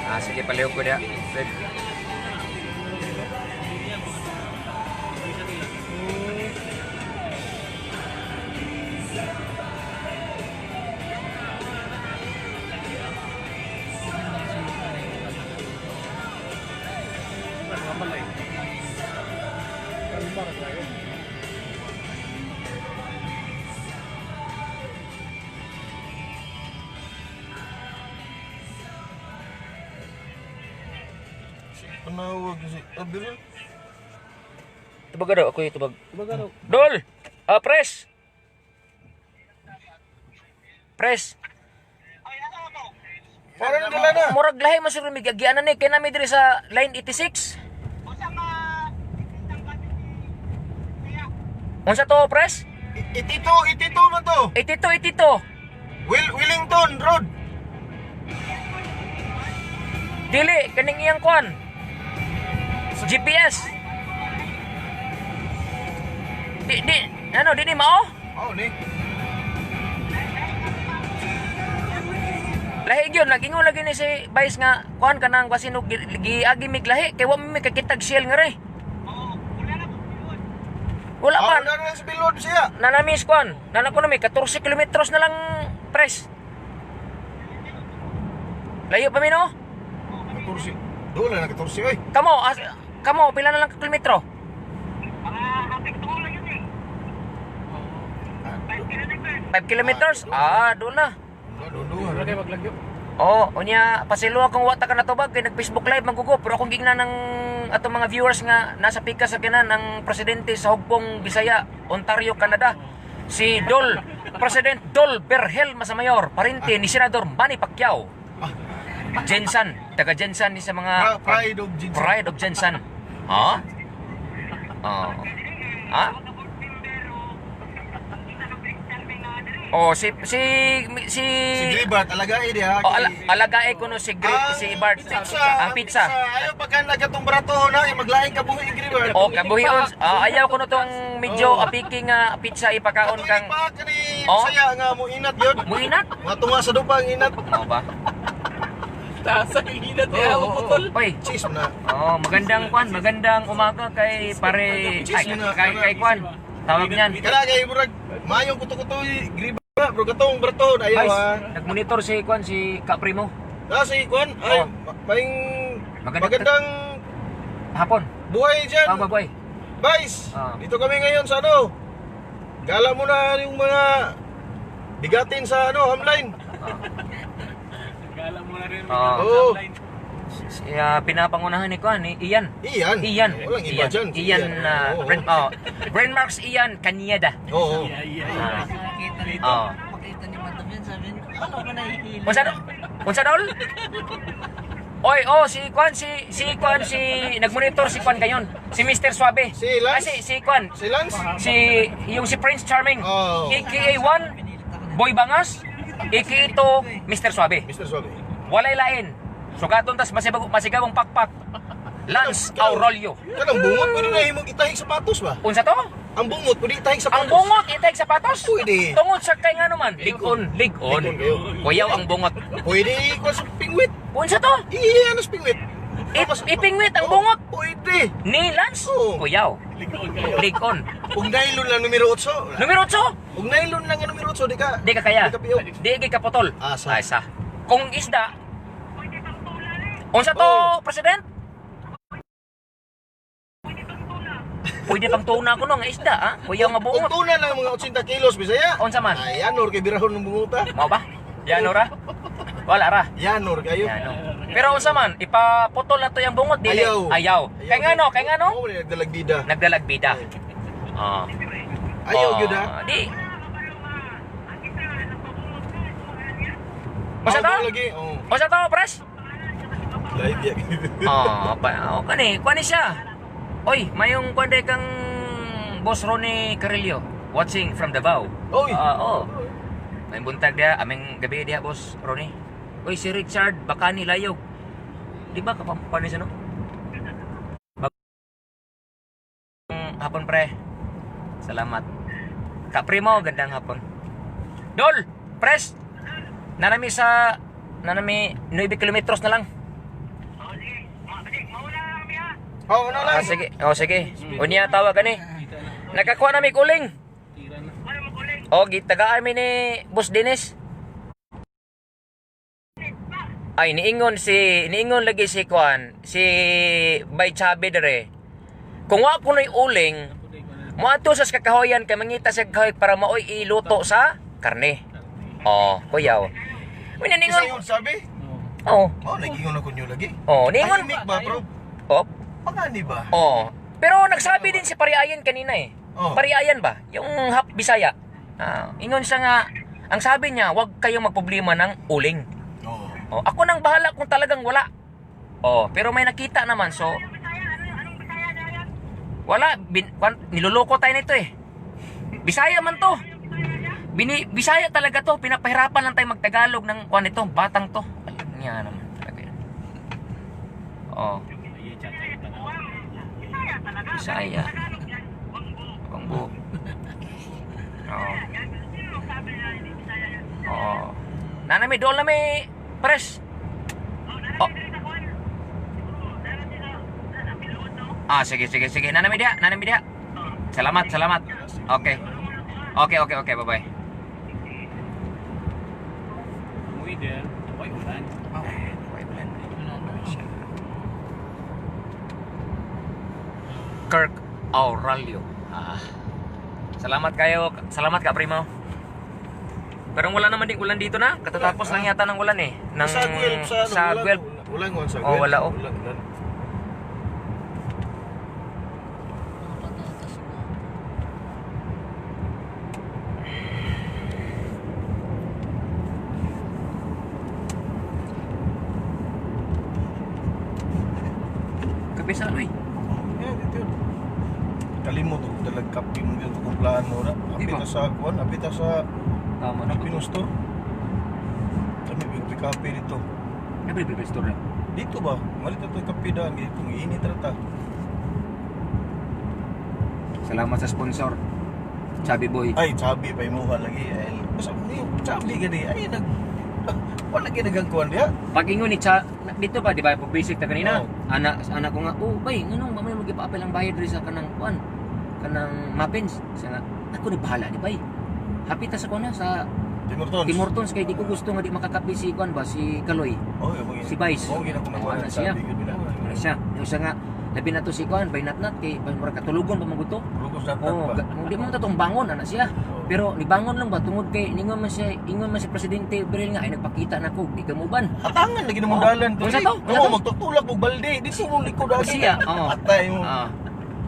Ah, sige palihog ko dia. Fred. Mga balay. Kalma ra tayo. Panawag si Abril. Tubag daw ako tubag. Tubag ano? Dol. Ah, press. Press. Para na dala na. Murag lahi man siguro migagianan ni kay nami diri sa line 86. Unsa to, press? Itito, itito man to. 82, 82. Willington Road. Dili kaning iyang kuan. GPS. Di di ano di ni mao? Oh, ni. Lahi gyud nagingon lagi ni si Vice nga kuan kanang basin og giagi mig lahi kay wa mi kakitag shell nga re. Wala Ah, pa. wala na sa bilod siya. Nanamis kuan. Nana ko na may 14 kilometros na lang press. Layo pa mi no? 14. Doon na 14 oy. Kamo, as, kamo pila na lang ka kilometro? 5 kilometers? Ah, doon na. Wala doon doon. Wala kayo maglagyo. Oo, oh, unya pasilo akong wata ka natubag kay nag-Facebook live magugo pero akong gigna ng atong mga viewers nga nasa pika sa kinan ang presidente sa Hugpong Bisaya, Ontario, Canada. Si Dol President Dol Berhel Masamayor, parente ni Senador Manny Pacquiao. Jensen, taga Jensen ni sa mga Pride of Jensen. Pride of Jensen. Ha? Oh. Ha? Oh, si si si Si Gribart, alagae diha. Oh, alagae ko no si si Bart. Pizza, Ang pizza. Ayaw pagka nagatong brato na, eh, maglaing kabuhi Gribart. Oh, kabuhion. Ah, ayaw ko no tong medyo Oh. apiki nga pizza ipakaon Katong kang pa kani Oh. saya nga mo inat yun. muinat. Mga tunga sa dupa ang inat. Mao ba? Taas ang hinat Oo, eh, oo, putol. Oy. Cheese na. Oh, magandang kwan, magandang umaga kay pare ay, kay kwan. Tawag niyan. Kana kay murag mayong kuto-kutoy Gribart bro katong brato ayaw Ay, ha. nagmonitor si kwan si Ka Primo. Na si kwan ay Oh. maing Magandang magandang hapon. buhay dyan. Tama boy. Vice, Ah. dito kami ngayon sa ano. Gala mo na yung mga bigatin sa ano, hamline. Gala mo na rin. Oo. Oo. Siya pinapangunahan ni kwan ni Ian. Iyan. Ian. Walang iba Ian. dyan. Ian, Oo. Brain, oh, Brain Marks Ian Kanyada. Oo. Yeah, yeah, Ah. yeah. Oh. Pakita ni Madam yan, sabi niya, akala ko nahihilo. Unsa unsa dol? Oy, oh si Kwan si si Kwan si nagmonitor si Kwan kayon. Si Mr. Suabe. Si Lance? Ah, si si Kwan. Si Lance? Si yung si Prince Charming. Oh. AKA 1 Boy Bangas, AKA 2 Mr. Suabe. Mr. Suabe. Walay lain. Sugaton tas masigabong pakpak. Lance Aurelio. Kanang bungot pwede na himong itahig sapatos ba? Unsa to? Ang bungot pwede itahig sapatos. Ang bungot itahig sapatos? Pwede. Tungod sa kay nga naman, ligon, ligon. Ligon kayo. Kuyaw ang bungot. Pwede ikuan sa pingwit. Unsa to? Iya, ano sa pingwit? Ipingwit ang Oo, bungot. Pwede. Ni Lance? Oo. Kuyaw. Ligon kayo. Ligon. Ug nylon lang numero 8. Numero 8. Ug nylon lang ang numero 8 di ka. Di ka kaya. Di ka piyo. Di ka kaputol. Asa. Asa. Kung isda. Unsa to, Oo. President? Pwede pang tuna ko no nga isda, ha? Kuyaw nga Ug bungot. tuna lang mga 80 kilos Bisaya. Unsa man? Ay, yanor kay birahon ng bunguta. Mao ba? Yan ra. Wala ra. Yanor kayo. Yan, no. Pero unsa man, ipaputol na to yung bungot dili. Ayaw. Ayaw. Kay ngano, kay ngano? Oo, nagdalag bida. Nagdalag bida. Oh. Ayaw Oh, gyud ha. Di. Unsa to? Ayaw lagi. Oh. Unsa to, pres? Live ya. Oh, pa, oh, kani, kuan ni siya. Oy, mayong kuan day kang Boss Ronnie Carillo watching from Davao. Oy. Ah, oh. May buntag diha, aming gabi diha, Boss Ronnie. Oy, si Richard Bacani Layog. Di ba kapampan siya no? Bagong hapon pre. Salamat. Ka Primo, gandang hapon. Dol, pres. Nanami sa nanami 9 kilometros na lang. Oh, ano lang. Ah, sige. Oh, sige. Unya tawag ani. Nakakuha na mi kuling. Tira na. O, gitagaan mi ni Boss Dennis. Ay, niingon lagi si Kwan, si Bay Chabe dere. Kung wa ko na'y uling, moadto sa kakahoyan kay mangita sa kahoy para maoy iluto sa karne. Oh, kuyaw. Uy, Isa niingon. yun sabi? Oh, Oh, nagingon ako niyo lagi. oh, niingon. Tahimik ba, bro? Oh, Pangani ba? oh. Pero nagsabi din si Pariayan kanina eh. Oh. Pariayan ba? Yung half Bisaya. Ah, ingon siya nga, ang sabi niya, huwag kayong magproblema ng uling. Oo. Oh, ako nang bahala kung talagang wala. Oh, pero may nakita naman so. Wala, niloloko tayo nito eh. Bisaya man to. Bisaya talaga to, pinapahirapan lang tayo magtagalog ng kuan nito, batang to. Alam niya naman talaga yan. Oh, Ay, chat, chat, tanaw. Bisaya. Bangbo. Oo. Oo. Nanami, doon na may press. Oh. Ah, sige, sige, sige. Nanami diha, nanami diha. Salamat, salamat. Okay. Okay, okay, okay. Bye-bye. Ang weather, ako'y ulan. Bye, ulan. Kirk Aurelio. Ah. Salamat kayo. Salamat ka, Primo. Pero wala naman ding ulan dito na. Katatapos lang yata ng ulan eh. Ng, Sa Guelph, sa, ano, sa wala, Guelph. Wala, wala, sa Oh, Guelph. wala, oh. Wala, wala. Mga patatas na. Kape sa ano eh. Yeah, dito yun. Kalimot og dalag kape mo dito kung plano ra. Di ba? Apita sa kuan, apita sa Tama na. Pino store. Kami big kape dito. Nabi big store na. Dito ba? Malit ito kape daan dito init ra ta. Salamat sa sponsor. Chubby Boy. Ay, sabi pa imuha lagi. Ay, basta ni sabi gani. Ay nag wala gyud nagangkuan diha. Pag ingon ni Cha, dito ba, di ba, pag basic ta kanina? Oo. Anak ko nga, oh, bay, nganong mamay magipaapil ang bayad diri sa kanang kuan, kanang muffins. Siya nga, ako ni bahala di bay. Happy ta sa kuan na sa Timurtons. Tim Hortons kay di ko gusto nga di makakapi si kuan ba si Kaloy. Oh, yung Si Vice. Oh, gina ko Oh, ana siya. Ano siya? Yung siya nga, labi na to si kuan bay natnat kay bay murag katulugon pa man gud to. Lugos na Oh, ba? di mo ta tong bangon ana siya. Pero nibangon lang ba tungod kay ningon man siya, ingon man si presidente Beril nga ay nagpakita na ko, di ka muban. Atangan lagi na mong Oh. dalan. Unsa to? Unsa Oo, to? magtutulak og balde. Dito mo likod agi. Siya, oo. Atay mo. Ah.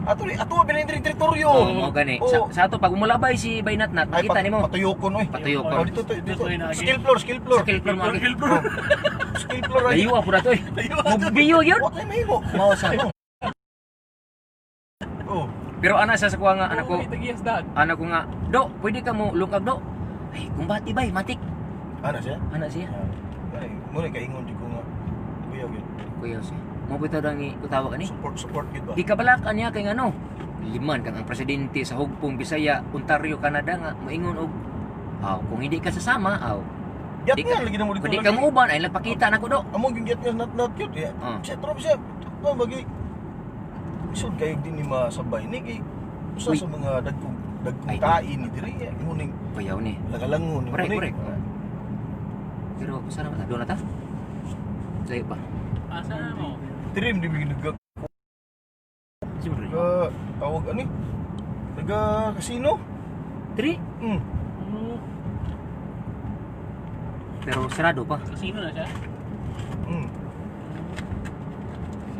Ato ni ato ba diri teritoryo. Oo, mo gani. Oo. Sa ato pag umulabay si Baynatnat, Ay, makita nimo. Patuyokon oy. Patuyokon. Oh, dito to, dito. Dito, dito. Skill floor, skill floor. Sa kill floor mo agi. Oh. Skill floor ay. Layo po na to eh. Mubiyo yun. Wa kay mahimo. Mao sa. Oh. Pero ana sa kuha nga anak ko, Oo, itagiyas daan. anak ko nga, do, pwede ka mo lungkag do. Ay, kumbati bay, matik. Ana siya? Ana siya. Ay, mo ni kaingon jud ko nga. Kuya gyud. Kuya siya. Mo bitaw dang utawa kani. Support support gyud ba? Di ka balakan niya kay ngano. Liman kang ang presidente sa Hugpong Bisaya, Ontario, Canada nga moingon og aw kung hindi ka sasama, aw. Gyat Di nga ka- lagi na mo dito. Kung di ka muuban ay nagpakita na ko do. Amo gyud gyat nga not not gyud. Ya. Ah. Siya trop siya. No bagi. Isod kayo din ni masabay ni kay usa Uy. sa mga dagkong dagkong Ay. tain ni diri ya. Mo ning Kuyaw ni. langalangon ni Correct, mo ni. correct. Pero sana ba ta? Doon na ta? Layo pa. Asa mo? Diri di bigi nagka Siguro. tawag ani. Naga casino. Tri. Oo. Pero sarado pa. Kasino na siya?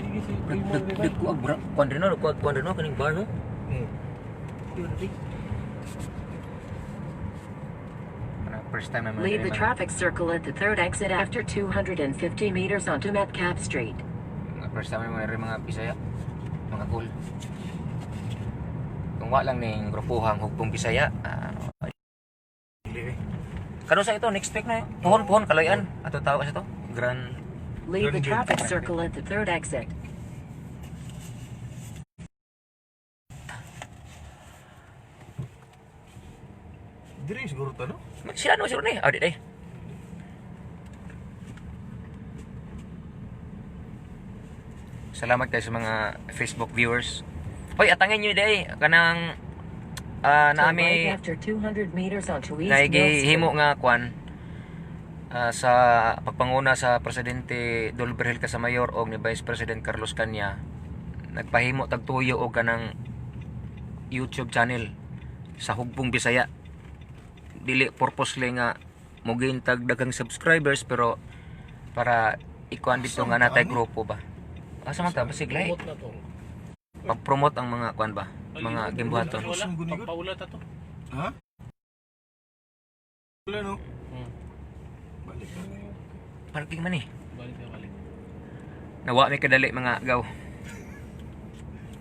Sige, sige. Nag nag nagkuag bra. Kuan rin no, kuan kuan rin no kaning bar no. Yun, di. Parang first time naman Leave diri the traffic circle at the third exit after 250 meters onto Metcalf Street. Mga first time naman diri mga Bisaya. Mga cool. Kung wa lang ning grupuhang Hugpong Bisaya, Dili eh. Kano sa ito next week na eh. Puhon puhon kalayan. Ato tawag sa to. Grand Leave the Grand traffic circle at the third exit. Diri siguro ta no. Sila no siguro ni. Ah, di day. Salamat kayo sa mga Facebook viewers. Hoy, atangin nyo day kanang Turn naami right after 200 meters onto East Mill Street. naigihimo nga kwan sa pagpanguna sa presidente Dolberhel Casamayor og ni Vice President Carlos Canya nagpahimo tagtuyo og kanang YouTube channel sa Hugpong Bisaya. Dili purposely nga mo-gain tag daghang subscribers pero para ikuan dito nga natay grupo ba. Asa man ta basig lahi. Promote na to. Pag-promote ang mga kuan ba, mga gimbuhaton. Wala, pampaula ta to. Ha? Wala no. Balik na. Parking man eh. Balik na balik. Nawa mi kadali mga gaw.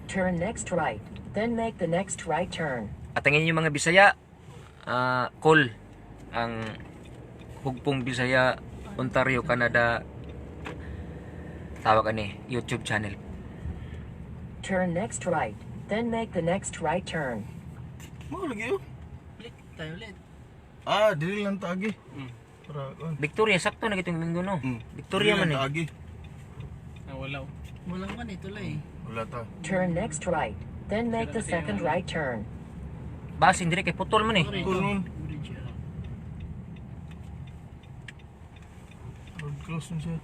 Turn next right, then make the next right turn. Atangin yung mga Bisaya, call ang Hugpong Bisaya, Ontario, Canada. Tawag ani YouTube channel. Turn next right, then make the next right turn. Mo lagi oh. Balik tayo ulit. Ah, dili lang taagi. Para kuan. Victoria sakto na gitong linggo no. Victoria Dili man lang eh. Taagi. Nawala. oh. Walang kan ito lang eh. Wala ta. Turn next right, then make the second right turn. Basin dire kay putol man eh. Sorry, Cool ito. nun. Bridge, ah. Road close nun siya.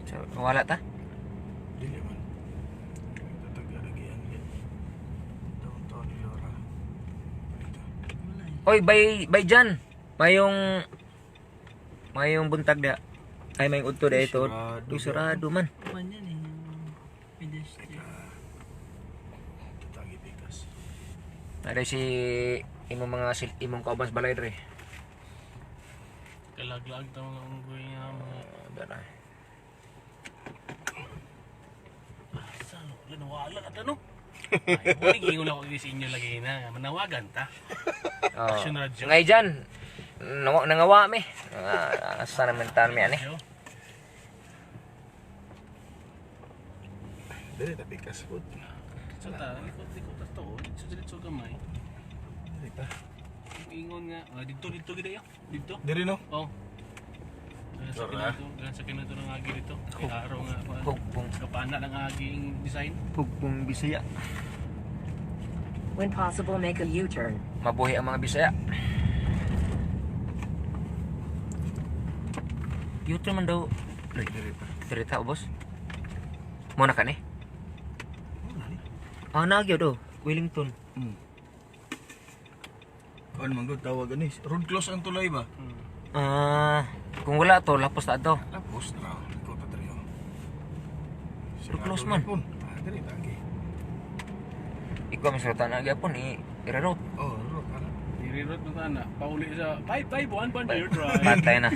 So, wala ta. Dili man. Tatag-aragian yan. Downtown Elora. Dito. Wala eh. Oy, bay Jan. Mayong mayong buntag da. Ay mayong udto da ito. Sarado. Uy, sarado man. Kuwan yan eh. Yung pedestrian. Tatagi pikas. Ada si imong mga imong kauban sa balay dre. Kalaglag ta mga unggoy nga mga Dara. Asa no? Wala nawala ka ta no. Ay, muna giingon ako sa inyo lagi na. Manawagan ta. Oh. Action radyo. Ngay dyan, nangawa mi. Ah, asa naman taon mi ani. Yo. Dili ta pikas pod. So ta, likot likot ta to. Dito dito gamay. Dili ta. Ingon nga, ah, dito dito gid ayo. Dito. Diri no. Oh. Sa Tara. kinato, sa kinato ng agi dito. Kay araw nga pa. Hugpong. Kapana ng aging design. Hugpong Bisaya. When possible, make a U-turn. Mabuhi ang mga Bisaya. Yuto man daw. Loy, Diri ta. diri ta boss. Mo na ka ni? Ah, nagyo do. Wellington. Kuan man gud tawag ani. Road close ang tulay ba? Ah, kung wala to, lapos ta to. Tapos na likot ta diri. oh. Road close man. Ah, diri ta agi. Ikaw ang sultan na gyapon i irarot. Oh, road ana. Nire-route na sana. Pauli sa 551 Bandier Drive. Patay na.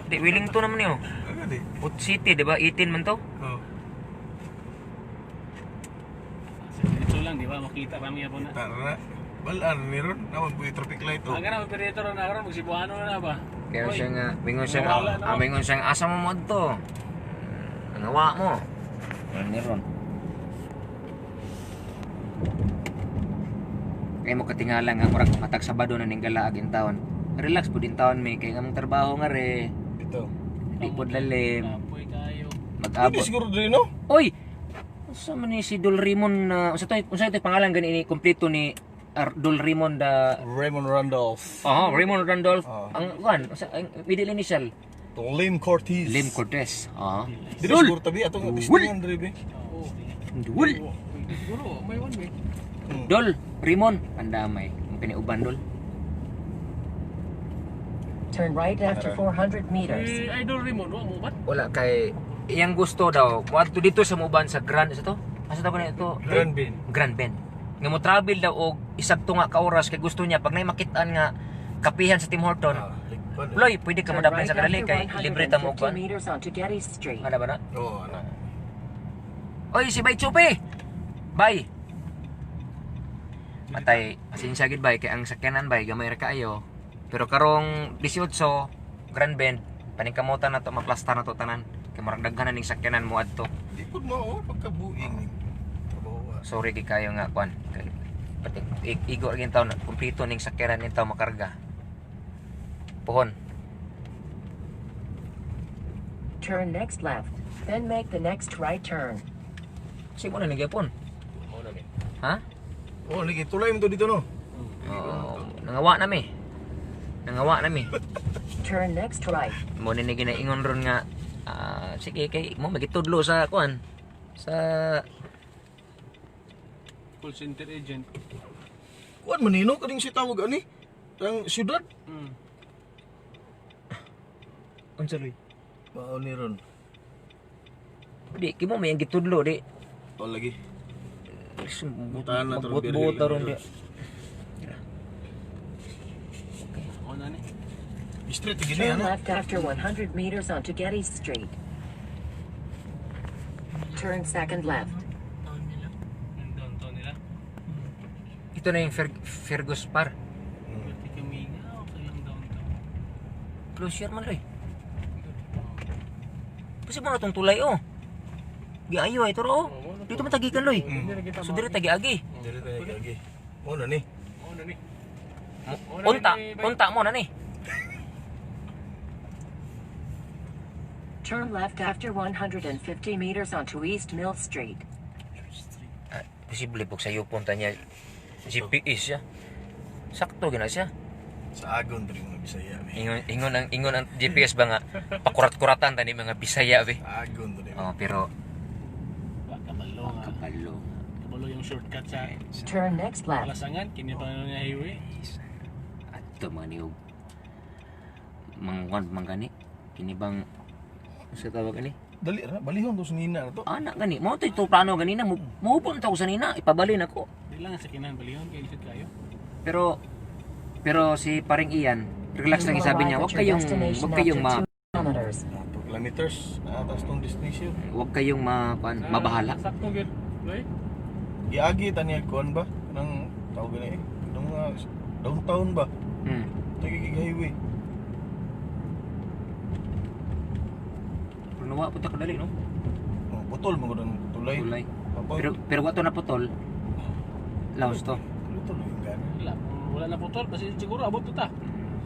Di Wellington naman niyo. Aga di. Ut City, di ba? 18 man to. Oh. Dito lang, di ba? Makita kami po na. Tara. Balaan ni ron. Naman po yung traffic light oh. Ang ganang operator na karon magsibuano na na ba? Kaya Oy, siya nga, mingon siya nga, Nawala na. ah, mingon siya nga, asa mo mo to? Nangawa mo. Wala ni ron. Kaya mo katingala nga, murag matag Sabado na ning galaag in taon. Relax po din taon may kay among trabaho nga re. Ito. Di po lalim. Kapoy kayo. Pwede Mag-abot. siguro diri no. Oy! Unsa man ni si Dol Raymond na unsa to unsa to pangalan gani ni kompleto ni Dol Raymond da Raymond Randolph. Oh, Raymond Randolph. Oo. Ang kuan, unsa ang middle initial? Lim Cortez. Lim Cortez. Ah. Diri siguro tabi atong tistingan diri be. Oo. Dol. Pwede siguro, may one way. Dol, Raymond, pandamay. Ang kiniuban dol. Turn right after 400 meters. Eh, Idol Raymond, wa mo ba? Wala kay iyang gusto daw. Moadto dito sa muban sa Grand sa to? Asa to ba na ito? Grand Bend. Grand Bend. Nga mo travel daw og isang tunga ka oras kay gusto niya pag nay makitaan nga kapihan sa Tim Horton. Ah, ligpan. Loy, pwede ka Turn modaplin right sa kadali after kay libre ta mo 150 kuan. meters onto Getty Street. Ano ba na? Oo, ana. Oy, si Bay Chupe. Bay. Matay, pasensya gid bay kay ang sakyanan bay gamay ra kaayo. Pero karong 18 Grand Bend, paningkamutan na to, maplastar na to tanan. Kay murag daghan na ning sakyanan mo adto. Di pud mo oh, pagkabuing ning trabaho. Ah. Sorry gid kayo nga kwan. Kay pati igo ra gyud taon kumpleto ning sakyanan ning tao makarga. Pohon. Turn next left, then make the next right turn. Kasi mo na ni gyapon. Mao na ni. Ha? Oh, nigi tulay mo to dito no. Oo, nangawa na mi. Nangawa na mi. Turn next right. Mo ni ginaingon ron nga ah, sige kay mo magitudlo sa kuan sa Call center agent. Kuan man nino kaning si tawag ani. Ang syudad. Unsa loy? Mao ni ron. Di kimo may ang gitudlo di. Oh lagi. Tahan na to, Magbot-bot ron di. Ako na ni. Street gini Turn ana. left after 100 meters onto Getty Street. Turn second left. Taon nila. Yung downtown nila. Ito na yung Fergus Par. Pwede kami nga sa ilang downtown. Closure man loy. Kasi mo na tong tulay oh. Giayo ay turo oh. Dito man tagikan loy. So dire tagiagi. Diri tayo lagi. Mao na ni. Oo na ni. Unta, unta mo na ni. Turn left after 150 meters onto East Mill Street. Ah, posible pag sa punta niya GPS siya. Sakto gina siya. Sa agon diri mga Bisaya be. Ingon ang GPS ba nga pakurat-kuratan tani mga Bisaya be. Sa agon diri. Oh, pero Wa kabalo nga. kabalo. Kabalo yung shortcut sa Turn next left. Palasangan, kini pa na niya highway. Ato mga niyog. Mangwan man gani. Kini bang sa tawag ani? Dali ra balihon to sa nina na to. Ana gani. Mao to ito plano ganina. Mohupon ta ko sa nina, ipabalin ako. Di lang sa kinan balihon kay lisod kayo. Pero pero si paring Ian, relax You lang will sabi niya, arrive wag at your kayong destination wag kayong after ma 2 kilometers. 2 kilometers na atas tong destination. wag kayong ma kuan, mabahala. Sakto gyud. Right? Giagi tani kuan ba? Kanang tawag gani eh. Kanang mga downtown ba? Taguig highway. Pero nawa po ta kadali, no? Oh, putol mo gud ang tulay. Tulay. Papa, Pero wa to naputol. Laos to. Tuloy yung gana. Wala, wala na putol. Kasi siguro abot to ta.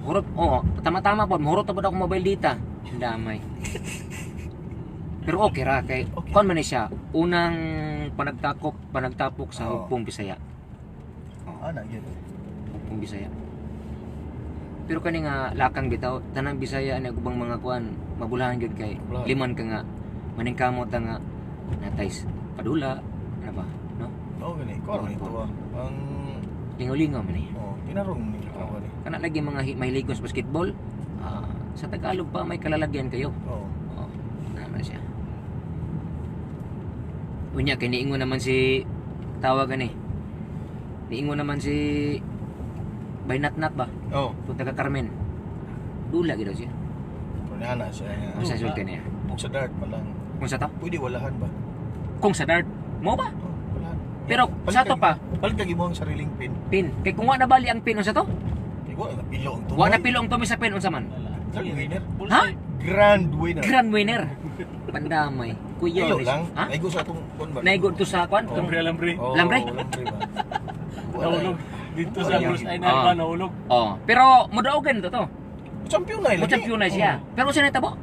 Hurot, oo, tama-tama po. Hurot na po ako mobile data. Ang damay. Pero okay ra kay Okay. kuan man ni siya unang panagtakop sa Oo. Hugpong Bisaya. Ah, na gyud. Hugpong Bisaya. Pero kani nga lakang bitaw tanang Bisaya ani ubang mga kuan mabulahan gyud kay Mabulahan. liman ka nga maningkamot ta nga natay padula ano ba no Oo gani. Kuan man ito ah. Ang lingaw-lingaw man eh. oh, tinarong nila ako ni. Kana lagi mga mahiligon sa basketball, ah, sa Tagalog pa may kalalagyan kayo. Oo. Oo, naman siya. Unya, kay niingon naman si tawagan eh. Niingon naman si Baynatnat ba? Oo. Punta ka Carmen. Dula gid daw siya. Pero na siya. Kung sa sulti niya. Kung sa dart pa lang. Kung sa to? Pwede walahan ba? Kung sa dart mo ba? Oh, walahan. Pero sa to pa, Palit kag imong sariling pin. pin. Kay kung wa na bali ang pin unsa to? Kay wa na pilo ang tumoy. Wa na pilo ang tumi sa pin unsa man? Wala. Grand winner. Ha? Grand winner. Grand winner. Pandamay. Kuya. Pilo lang. Ha? Naigo sa atong kuan ba? Naigo to sa kwan? Oo. Lambre, lambre. Oo, Lambre? Lambre ba? Nahulog. Dito sa Oh, Bruce ay Ah. na nahulog. Oh, pero modaogan to to. Champion na Mo champion na siya. Pero unsa na tabo?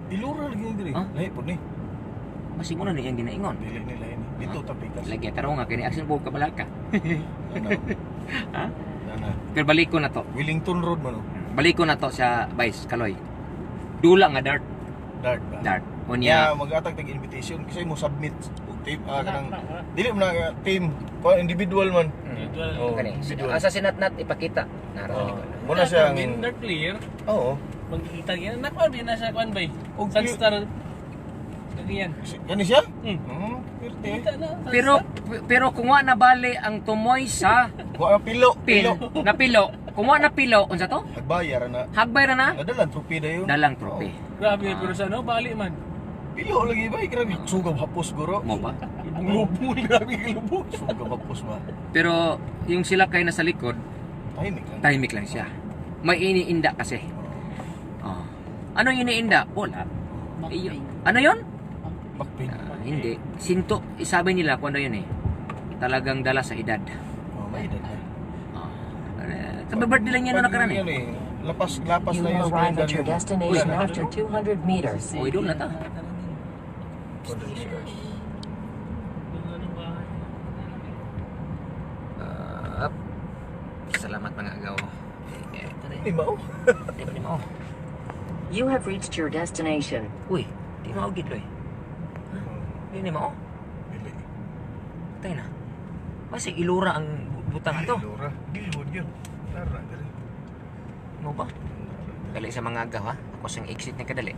Ilura lagi ni diri. Ha? Lahi pud ni. Masig mo na niyang ginaingon. Dili ni lahi ni. Dito tapikas. Lagi tarong nga kini action po kabalaka. Ano? Ha? Ana. Pero balik ko na to. Wellington Road man oh. Balik ko na to sa Vice Kaloy. Dula nga dart, Dart ba? dart. Unya, Unya, mag-atag tag invitation kasi mo submit og team kanang dili mo na team, kuan individual man. Individual. Oh, kani. individual. Asa sinatnat ipakita. Nara sa Oh, likod. mo na siya ang Dart player. Oo. Magkikita niya. Nakuha din na siya kuan bay. Og Sunstar. Ganyan. Gani siya? Hmm. Pirte. Kita na. Sunstar. Pero pero kung wa na bali ang tumoy sa Wa na pilo, pin, pilo. napilo. Kung wa na pilo, unsa to? Nagbayar na. Hagbay ra na? Nadalan trophy dayon. Dalang trophy. Grabe pero sa no bali man. Pilo lagi ba? Grabe sugab hapos guro. Mo ba? Lubong grabe lubong. Sugab hapos ba? Pero yung sila kay nasa likod, Tahimik lang. tahimik lang siya. May iniinda kasi. Oh. Ano yung iniinda? Wala. Back Iyo- pain. Ano yon? Back pain. Ah, hindi. Sinto, sabi nila kung ano yun eh. Talagang dala sa edad. Oh, may edad na. Oh. Kababirthday lang yan noong nakaraan Pag eh. ano eh, lapas lapas You na will yung arrive screen at your value. destination Wala na. after 200 meters. Oh, idol na ta. Ano ba? Ah, salamat mga agaw. Eh, Di mao. Di ba di mao? You have reached your destination. Uy, di mao gid loy. Ha? Di ni mao. Dili. Tay na. Basi ilura ang butang ato. Lora. Dili mo yun. Tara dili. Mo ba? Dali sa mga agaw ha. Ako sang exit ni kadali.